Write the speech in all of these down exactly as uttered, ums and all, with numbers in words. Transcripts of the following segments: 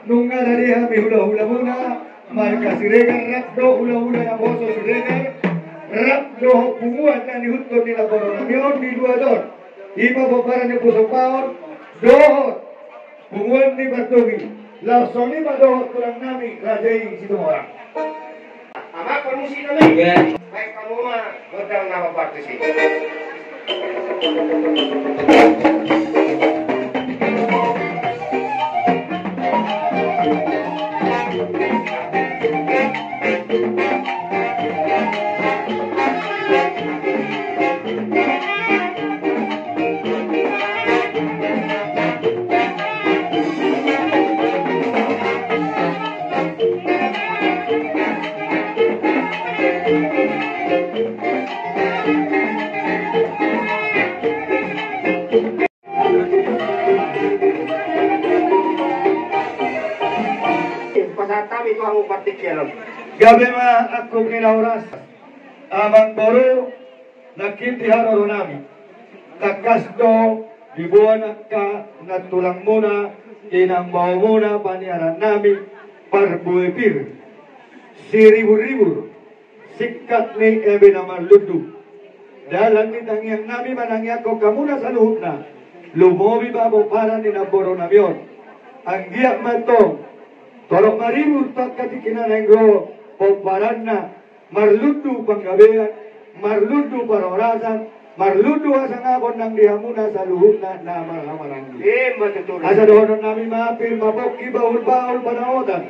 Nunga rade hami hulahulamuna marga Siregar, rap do hulahula naposo Siregar, rap dohot punguan na niihuthon ni namboru nami on di luat on. I ma pomparan ni Ompu Somba on dohot punguan ni Partogi, laos songon i ma dohot tulang nami raja i Situmorang. Amang, permisi nami. Iya. Baik, hamu ma gondang na mampartusi. Pasahat hami tu hamu partingkian on. Gabe ma angkup ni na horas, amangboru, nangkin di haroro nami. Tangkas do diboan angka nantulangmuna, inangbaomuna, paniaran nami, parbue pir, siriburribur, singkat ni eme na marlundu. Dalan ni tangiang nami manangiangkon hamuna saluhutna, lumobi ma pomparan ni namboru nami on. Anggiat ma antong torop maribur tu angka tingki na naeng ro pomparanna, marlundu panggabean, marlundu parhorasan, marlundu hasangapon nang di hamuna saluhutna na marhahamaranggi. Ima tutu. Asa dohonon nami ma, pir ma pongki, bahulbahul panaotan,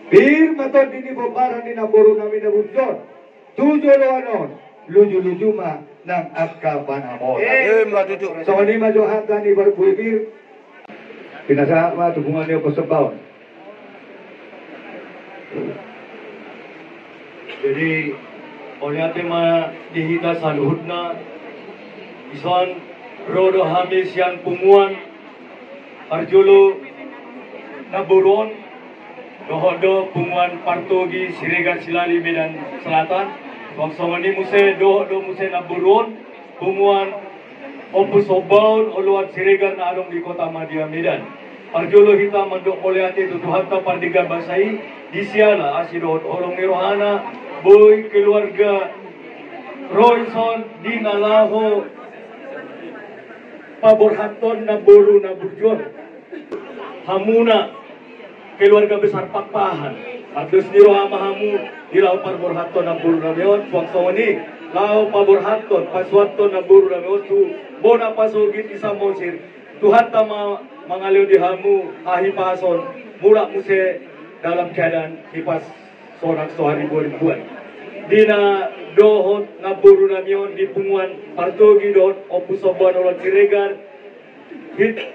pir ma tondi ni pomparan ni namboru nami na burju on. Tu joloan on lujuluju ma nang angka panamotan. Ima tutu. Songon i ma jo hata ni parbue pir. Pinasahat ma tu punguan ni Ompu Somba on. Jadi, mauliate ma di hita saluhutna. Dison ro do hami sian punguan parjolo namboru on, dohot do punguan Partogi Siregar Silali Medan Selatan. Suang songon i muse dohot do muse namboru on, punguan Ompu Somba on oloan Siregar na adong di Kota Madya Medan. Parjolo hita mandok mauliate tu Tuhanta pardenggan basa i, di siala asi dohot holong ni rohana boi keluarga ro dison di na laho paborhathon namboru na burju on. Hamuna keluarga besar Pakpahan, andos ni roha ma hamu di laho parborhathon namboru nami on. Suang songon i laho paborhathon, pasuanhon namboru nami on tu bona pasogit di Samosir. Tuhanta ma mangalehon di hamu hahipason, mulak muse dalam keadaan hipas, sonang so haribuanribuan. Di na dohot namboru nami on di punguan Partogi dohot Ompu Somba on oloan Siregar, hit-,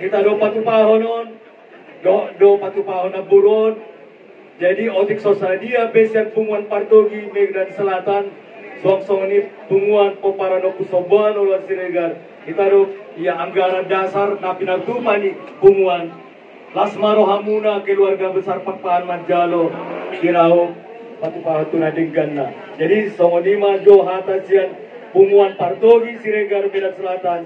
hita do patupahon on, do, do patupahon namboru on. Jadi otik so sadia pe sian punguan Partogi Medan Selatan, suang songon i punguan pomparan Ompu Somba on oloan Siregar, hita do ia anggaran dasar na pinatupa ni punguan. Las ma rohamuna keluarga besar Pakpahan manjalo, di laho patupahon tu na dengganna. Jadi songon i ma jo hata sian punguan Partogi Siregar Medan Selatan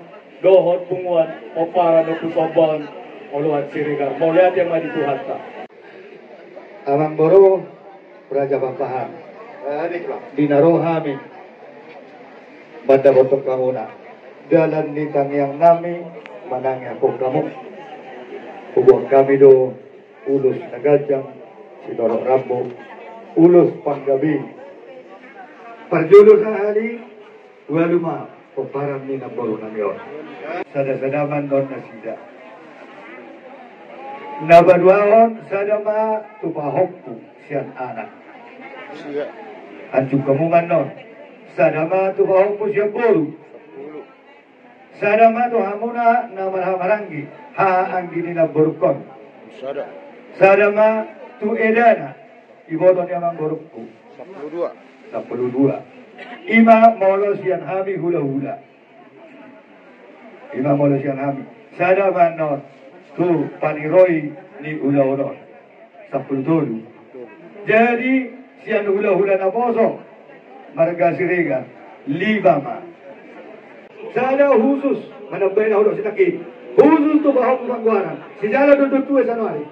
dohot punguan pomparan Ompu Somba on oloan Siregar. Mauliate ma di Tuhanta. Amangboru, Raja Pakpahan. Di na ro hami mandapothon hamuna, dalan ni tangiang nami manangiangkon hamu. Huboan hami do ulos na ganjang, sitorop rambu, ulos panggabean. Parjolo sahali, ualu ma pomparan ni namboru nami on. Sada-sada ma annon nasida. Na paduahon, sada ma tupahonku sian anak. Anjung hamu ma annon. Sada ma tupahonku sian boru. Sada ma tu hamuna na marhahamaranggi, haha anggi ni namborungkon. Sada ma tu edana, iboto ni amangborungku. Sampulu dua. Sampulu dua. I ma molo sian hami hulahula. I ma molo sian hami. Sada ma annon tu paniroi ni ulaon on. Sampulu tolu. Jadi sian hulahula naposo marga Siregar, lima ma. Sada khusus, manambai na hudok sitangki. Khusus tu pahompu Panggoaran. Sijalo do dua sanuari.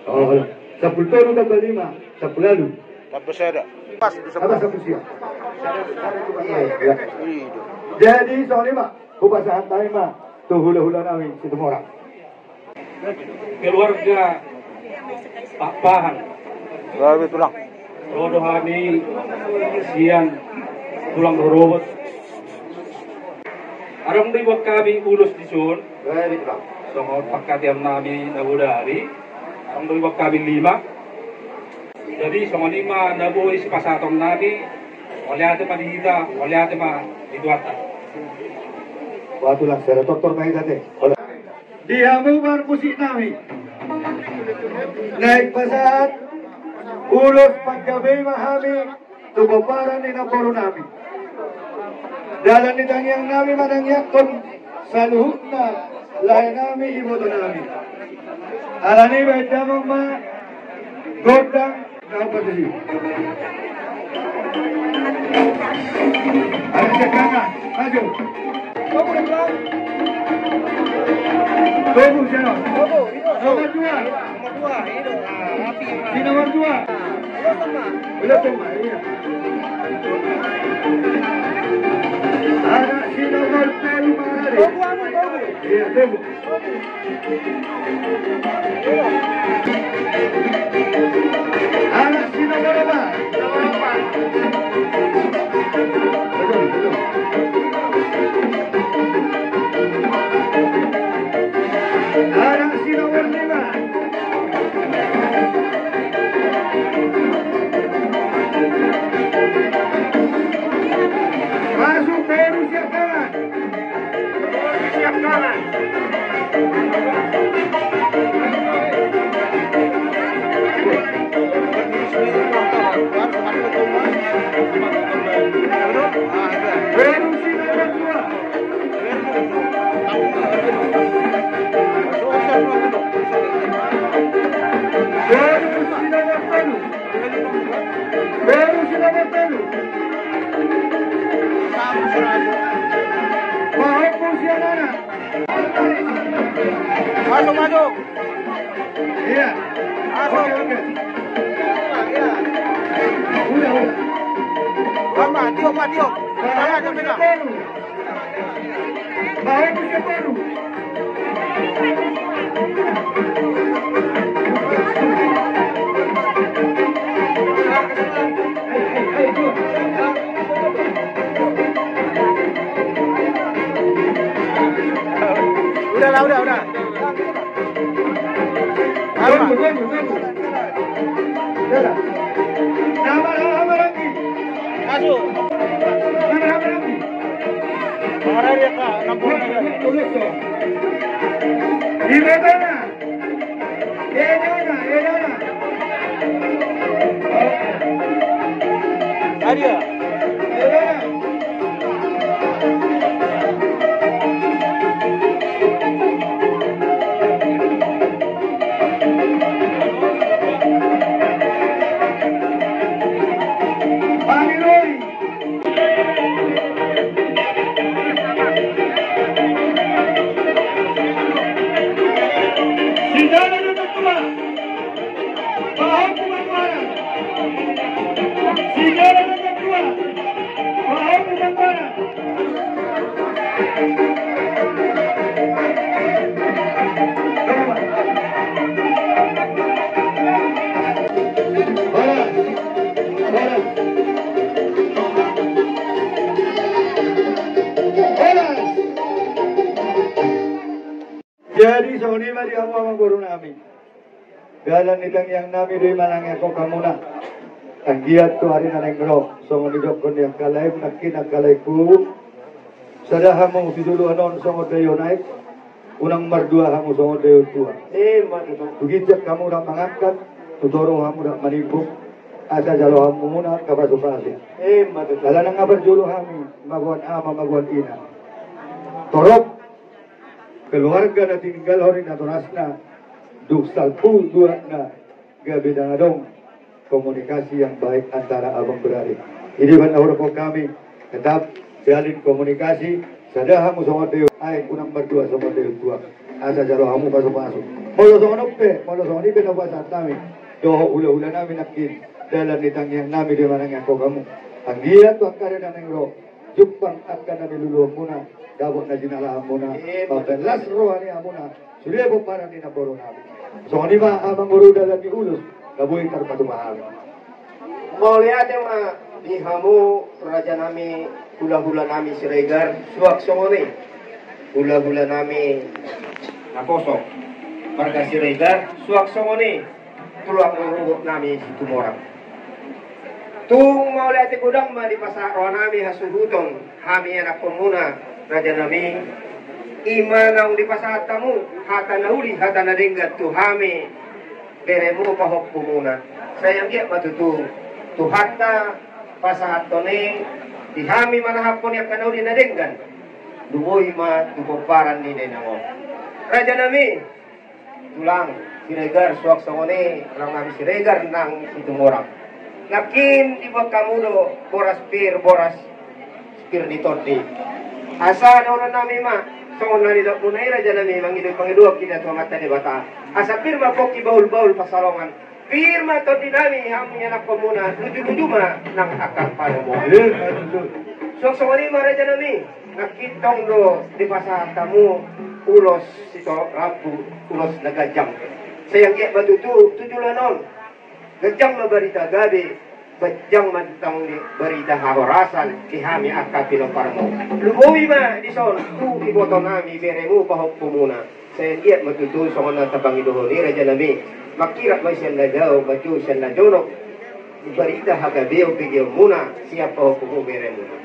Oh, sampulu tolu tambah lima, sampulu ualu. Tambah sada. Pas tu sampulu. Apa sampulu sia? Iya, iya. Jadi songon i ma, hupasahat hami ma tu hulahula nami Situmorang. Keluarga Pakpahan. Gabe tulang. Ro do hami sian tulang rorobot. Adong do dibuat hami ulos dison. Gabe tulang. Songon panghataion nami na bodari. Adong do dibuat hami lima. Jadi songon i ma na boi sipasahaton nami. Mauliate ma di hita, mauliate ma di Tuhanta. Wah, tulang, sada tortor ma hita te. Di hamu parmusik nami, naeng pasahat ulos panggabean ma hami tu pomparan ni namboru nami. Dalan ni tangiang nami manangiangkon saluhutna lae nami, iboto nami. Alani i baen damang ma gondang. Anak siap kanan, maju. Tunggu, siapa? Nomor dua. Di nomor dua. Belum sama, iya. Anak si nomor tolu, mana dia? Iya, tunggu. Anak si nomor opat. Betul, betul. Anak si nomor lima. Masuk, baru siap kawan. Baru si nomor tolu. Pahompu sian anak. Masuk, masuk. Iya. Masuk. Oke, oke. Iya. Udah, udah. Mama, tiup, Ma, tiup. Pahompu sian tolu. Udah lah, udah, udah. Tunggu, tunggu, tunggu. Masuk. Di mana? Edana, edana. Adia. Edana. Pangiloi. Sijalo do tua. Pahompu ma tuana. Sijalo do tua. Pahompu ma tuana. Jadi songon i ma di hamu amangboru nami. Dalan ni tangiang nami do i manangiangkon hamuna. Anggiat tu ari na naeng ro, songon nidok ni angka lae, nangkin angka laengku. Sada hamu tu joloan on songon daion aek, unang mardua hamu songon daion tuak. Ima tutu. Tu ginjang hamu rap mangangkat, tu toru hamu rap manimbung, asa jalo hamuna angka pasupasu. Ima tutu. Ala nunga parjolo hami, magoan ama, magoan ina. Torop keluarga na tininggalhon i natorasna, dung salpu duakna, gabe ndang adong komunikasi yang baik antara abang beradik. Jadi, baen na hudok hami, tetap jalin komunikasi, sada hamu songon daion aek, unang mardua songon daion tuak. Asa jalo hamu pasupasu. Molo songon on pe, molo songon i pe na hupasahat nami dohot hulahula nami nangkin, dalan ni tangiang nami do i manangiangkon hamu. Anggiat tu angka na naeng ro, jumpang angka na niluluanmuna, dapot na jinalahanmuna, mambahen las roha ni hamuna sude pomparan ni namboru nami. Songon i ma amang boru dalan ni ulos na boi tarpatupa hami. Mauliate ma di hamu raja nami, hulahula nami Siregar, suang songon i hulahula nami naposo marga Siregar, suang songon i tulang rorobot nami Situmorang. Tung mauliate godang ma dipasahat roha nami hasuhuton hami ianakhonmuna raja nami, i ma naung dipasahat hamu hata na uli hata na denggan tu hami beremu pahompumuna. Sai anggiat ma tutu Tuhanta pasahathon i di hami manahaphon i angka na uli na denggan, lumobi ma tu pomparan ni dainang on. Raja nami, tulang Siregar, suang songon i tulang nami Siregar nang Situmorang. Nangkin diboan hamu do boras pir, boras pir ni tondi. Asa dohonon nami ma songon na nidokmuna i raja nami, mangido pangidoan hita tu Amanta Debata, asa pir ma pongki bahulbahul pansalongan, pir ma tondi nami hamu ianakhonmuna, lujuluju ma nang angka panomuan. Suang songon i ma raja nami, nangkin tong do dipasahat hamu ulos sitio rambu, ulos na ganjang. Sai anggiat ma tutu tu joloan on ganjang ma barita gabe, ganjang ma tong di barita hahorasan di hami angka pinomparmu. Lumobi ma dison tu iboto nami beremu pahompumuna. Sai anggiat ma tutu songon na tapangidohon i raja nami, mangkirap ma sian na dao, manjou sian na jonok, barita hagabeon begeonmuna sian pahompumu beremuna.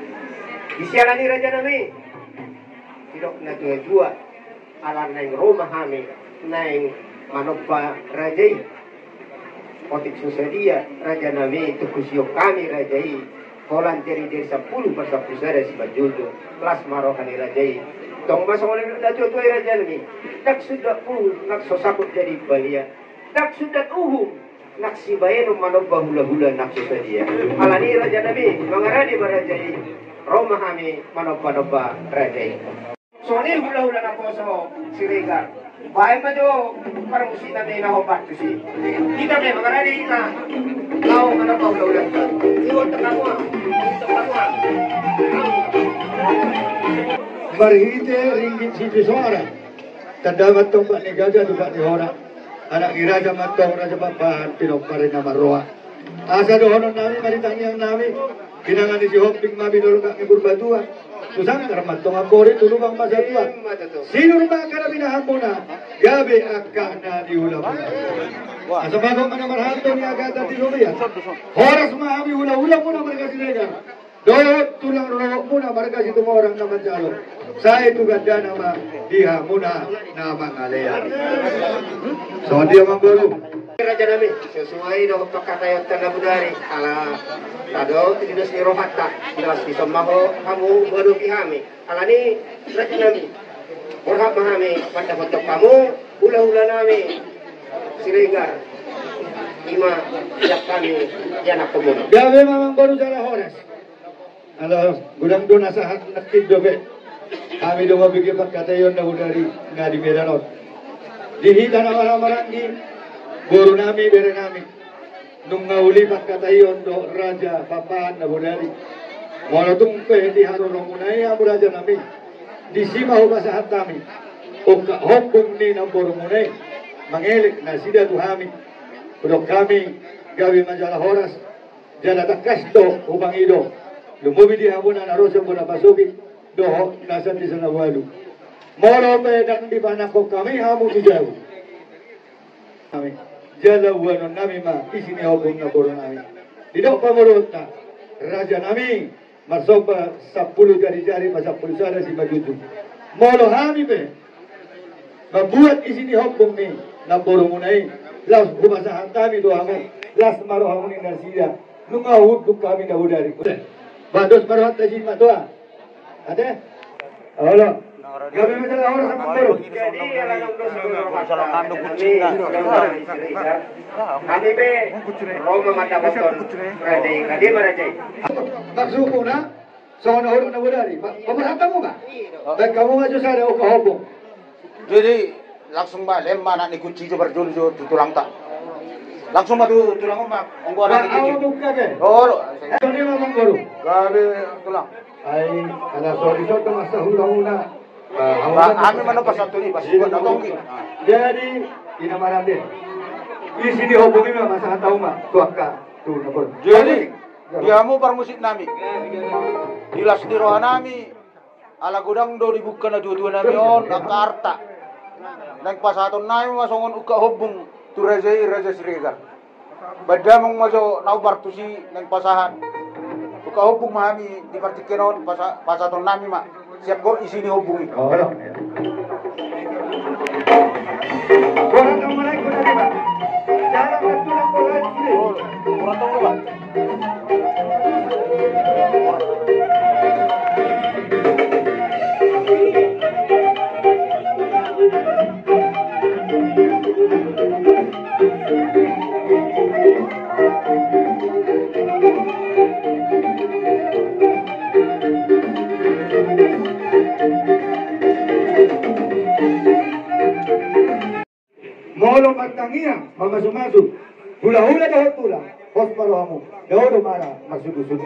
Di siala ni i raja nami, didok natuatua, ala naeng ro ma hami naeng manomba raja i. Otik so sadia raja nami, tung husian hami raja i, holan jari-jari sampulu parsampulu sada simanjujung, las ma roha ni raja i. Tong ma songon na nidok natuatua i raja nami, ndang sundat uhum nang so sakup jadi balian, ndang sundat uhum nang sibahenon manomba hulahula nang so sadia. Ala ni i raja nami, mangarade ma raja i, ro ma hami manombanomba raja i. Songon i hulahula naposo Siregar. Baen ma jo parmusik nami na hombar tusi. Hita pe mangarade hita laho manomba hulahula. Iwon tengah mua. Marhite ringgit sitio soara. Tanda ma antong bat ni gaja tu bat ni hora. Anak ni raja ma antong raja Pakpahan, pinompar ni na marroha. Asa dohonon nami ma di tangiang nami, binanga ni Sihombing ma binolgak ni Purbatua. Tu sanggar ma antong ampori, tu lubang ma satua. Sinur ma angka na binahenmuna, gabe angka na niulamuna. Asa bagot ma na marhato ni agatan di robean. Horas ma hami hulahulamuna marga Siregar dohot tulang rorobotmuna marga Situmorang na manjalo. Sai tu gandana ma di hamuna na mangalean. Songon dia ma boru. Raja nami, sesuai dohot pangkataion ta na bodari, ala tadok di dos ni rohanta, jelas dison ma ho hamu mangadopi hami. Ala ni i raja nami, borhat ma hami mandapothon hamu hulahula nami Siregar, i ma ianakhon hami ianakhonmuna. Gabe ma amang boru jala horas. Ala godang do na sahat nangkin dope. Hami do mambege pangkataion na bodari na di Medan on. Di hita na marhahamaranggi, boru nami, bere nami, nunga uli pangkataion dohot raja Pakpahan na bodari. Molo tung pe di haroromuna i hamu raja nami, disi ma hupasahat hami ungkap hombung ni namborumuna i, mangelek nasida tu hami. Hudok hami, gabe ma jala horas. Jala tangkas do hupangido, lumobi di hamuna na ro sian bona pasogit dohot na sian desa na ualu. Molo pe ndang dipanangkok hami hamu tu jabu, jala uanon nami ma isi ni hombung namboru nami. Didok pamoruonta, raja nami, marsomba sampulu jarijari pasampulu sada simanjujung. Molo hami pe mambuat isi ni hombung ni namborumuna i, laos hupasahat hami tu hamu, las ma rohamu ni nasida, nunga huunduk hami na bodari. Baen dos ma rohanta, isi ma tua. Ate? Olo. Gabe ma jala horas amang boru. Jadi ala nang dos ma rohanta. Hami pe ro ma mandapothon raja i, raja i ma raja i. Maksudmuna? Songon na hudok na bodari. Paborhat hamu ma. Baen hamu ma jo sada ungkap hombung. Jadi Langsung ma, lem ma anak ni kunci jo, parjolo jo tu tulangta. Langsung ma tu tulang on ma, onggo anak ni kunci. Ba, au buka ke? Olo. Eh, tadi ma manggoru. Gabe tulang. Ai, ala so di so tu masa hula-hula. Ba, hami ma na pasahat tu i, pas buat na tonggi. Jadi, ina marande. Isi ni hombung i ma, masa hatau ma tu angka tu na bor. Jadi, di hamu parmusik nami. Di las ni roha nami. Ala godang do dibuka na tua-tua nami on angka arta. Naeng pasahaton nami ma songon ungkap hombung tu raja i, Raja Siregar. Baen damang ma jo na umbar tusi naeng pasahat. Ungkap hombung ma hami di partingkian on, pasa-, pasahaton nami ma. Siap kok isi ni hombung i. Oh, iya. Molo martangiang, mamasumasu, hula-hula dohot tulang, pos ma rohamu, dao do mara marsundu-sundu.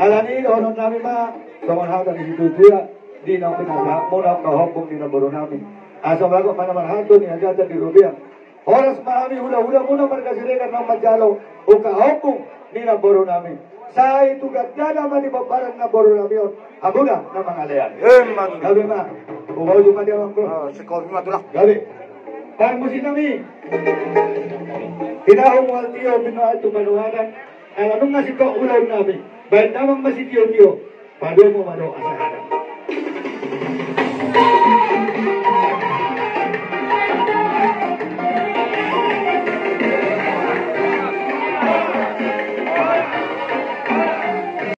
Alani i dohonon nami ma, songon hata ni situa-tua, di naung pinasahatmuna ungkap hombung ni namboru nami. Asa bagot ma na marhalto ni hajatan di robean. Horas ma hami hula-hulamuna marga Siregar naung manjalo ungkap hombung ni namboru nami. Sai tu gandana ma di pomparan namboru nami on. Hamuna na mangalean. Emma tutu. Gabe ma. Hupaujung ma di amang bro. Oh, sikopi ma tulang. Gabe. Parmusik nami. Tinahu mual tio pinna aek tu panuaran. Ala nunga singkop ulaon nami. Baen damang ma sitio-tio. Padomu ma do asa hadan.